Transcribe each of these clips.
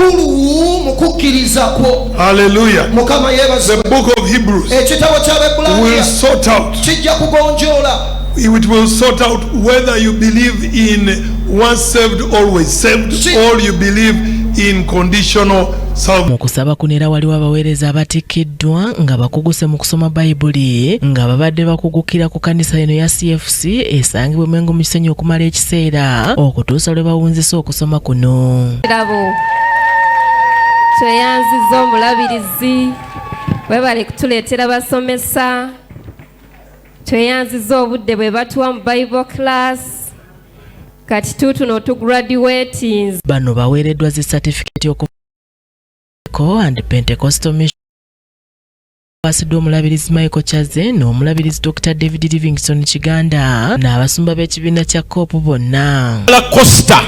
Mukulu mu kukkiriza kwo. Hallelujah. Mukama The yeebazibwe. book of Hebrews Ekitabo will ky'Abaebbulaniya sort out, kijja kugonjoola it will sort out whether you believe in once saved, always saved, or you believe in conditional salvation. Mu kusaba kuno era waliwo abaweereza abatikkiddwa nga bakuguse mu kusoma Bayibuli nga babadde bakugukira ku kanisa eno ya CFC esangibwa e Mengo mu Kisenyi okumala ekiseera okutuusa lwe bawunzise okusoma kuno. Kirabo tweyanziza omulabirizi, webale kutuleetera basomesa, tweyanziza obudde bwe batuwa mu Bible class, kati tuutuno tugraduatinze. Bano baweereddwa zi satifikeeti okuva and Pentecostal Mission asiddwa omulabirizi Michael Kyazze n'omulabirizi Dr. David Livingstone Kiganda n'abasumba b'ekibiina kya COPE bonna. La Costa.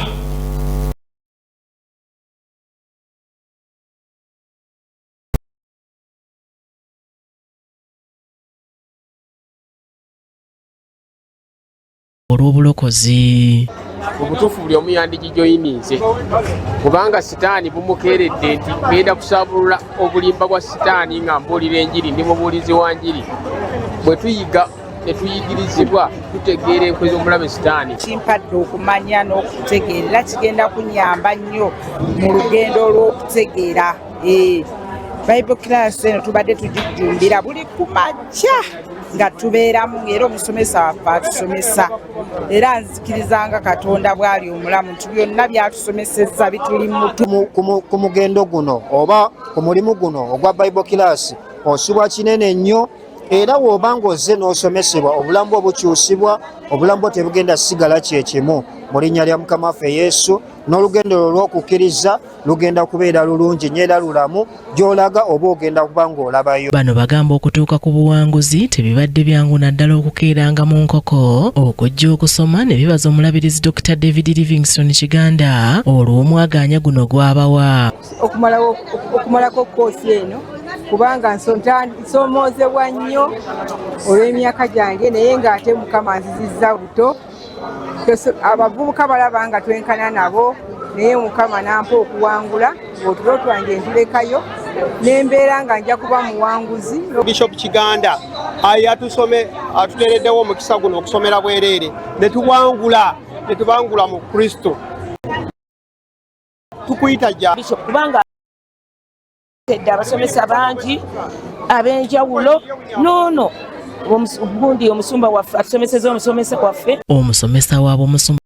Olw'obulokozi. Mu butuufu buli omu yandigijoyininze kubanga sitaani bumukeeredde nti ngenda kusaabulula obulimba bwa sitaani nga mbuulira enjiri, ndi mubuulizi wa njiri. Bwe tuyiga ne tuyigirizibwa tutegeera enkwe z'omulabe sitaani. Kimpadde okumanya n'okutegeera era kigenda kunyamba nnyo mu lugendo olw'okutegeera. Bible class eno tubadde tugijjumbira buli kumakya nga tubeeramu, era omusomesa waffe atusomesa, era nzikiriza nga Katonda bw'ali omulamu nti byonna byatusomesezza bituli mutu. Ku mugendo guno oba ku mulimu guno ogwa Bible class osubwa kinene nnyo, era bw'oba ng'ozze n'osomesebwa obulamu bwo bukyusibwa, obulamu bwo tebugenda sigala kyekimu mu linnya lya Mukama waffe Yesu, n'olugendo lwo lw'okukkiriza lugenda kubeera lulungi nnyo era lulamu gy'olaga oba ogenda kuba ng'olabayo. Bano bagamba okutuuka ku buwanguzi tebibadde byangu, naddala okukeeranga mu nkoko okujja okusoma, ne bibaza omulabirizi Dr. David Livingstone Kiganda olw'omwagaanya guno gw'abawa. Okumalako koosi eno kubanga nsoomoozebwa nnyo olw'emyaka gyange, naye ng'ate Mukama nzizizza buto. Abavubuka balaba nga twenkana nabo, naye Mukama nampa okuwangula ng'otulo twange ntulekayo n'embeera nga nja kuba muwanguzi. Bishop Kiganda atusome atuteereddewo omukisa guno okusomera bwereere ne tuwangula ne tubangula mu Kristo. Tukuyita jja Bishop kubanga tedde abasomesa bangi ab'enjawulo noono gundi omusumba waffe atusomeseza omusomesa waffe. Omusomesa waabwe omusumba